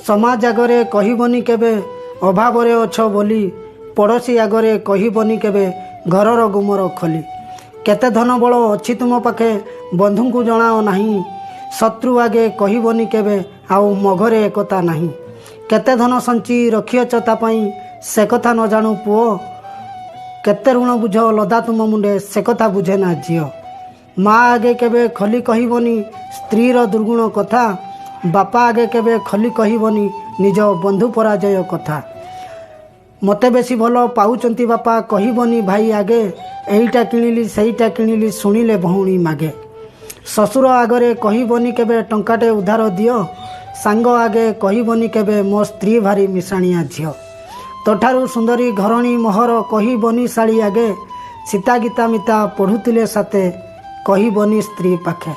ସମାଜ ଆଗରେ କହିବନି କେବେ ଅଭାବରେ ଅଛ ବୋଲି। ପଡ଼ୋଶୀ ଆଗରେ କହିବନି କେବେ ଘରର ଗୁମର ଖୋଲି। କେତେ ଧନ ବଳ ଅଛି ତୁମ ପାଖେ ବନ୍ଧୁଙ୍କୁ ଜଣାଅ ନାହିଁ। ଶତ୍ରୁ ଆଗେ କହିବନି କେବେ ଆଉ ମୋ ଘରେ ଏକଥା ନାହିଁ। କେତେ ଧନ ସଞ୍ଚି ରଖିଅଛ ତା ପାଇଁ ସେ କଥା ନ ଜାଣୁ ପୁଅ। କେତେ ଋଣ ବୁଝ ଲଦା ତୁମ ମୁଣ୍ଡେ ସେ କଥା ବୁଝେ ନା ଝିଅ। ମା ଆଗେ କେବେ ଖୋଲି କହିବନି ସ୍ତ୍ରୀର ଦୁର୍ଗୁଣ କଥା। ବାପା ଆଗେ କେବେ ଖୋଲି କହିବନି ନିଜ ବନ୍ଧୁ ପରାଜୟ କଥା। ମୋତେ ବେଶୀ ଭଲ ପାଉଛନ୍ତି ବାପା କହିବନି ଭାଇ ଆଗେ। ଏଇଟା କିଣିଲି, ସେଇଟା କିଣିଲି, ଶୁଣିଲେ ଭଉଣୀ ମାଗେ। ଶ୍ୱଶୁର ଆଗରେ କହିବନି କେବେ ଟଙ୍କାଟେ ଉଧାର ଦିଅ। ସାଙ୍ଗ ଆଗେ କହିବନି କେବେ ମୋ ସ୍ତ୍ରୀ ଭାରି ମିଶାଣିଆ ଝିଅ। ତୋଠାରୁ ସୁନ୍ଦରୀ ଘରଣୀ ମୋହର କହିବନି ଶାଳୀ ଆଗେ। ସୀତା ଗୀତା ମିତା ପଢ଼ୁଥିଲେ ସାଥେ କହିବନି ସ୍ତ୍ରୀ ପାଖେ।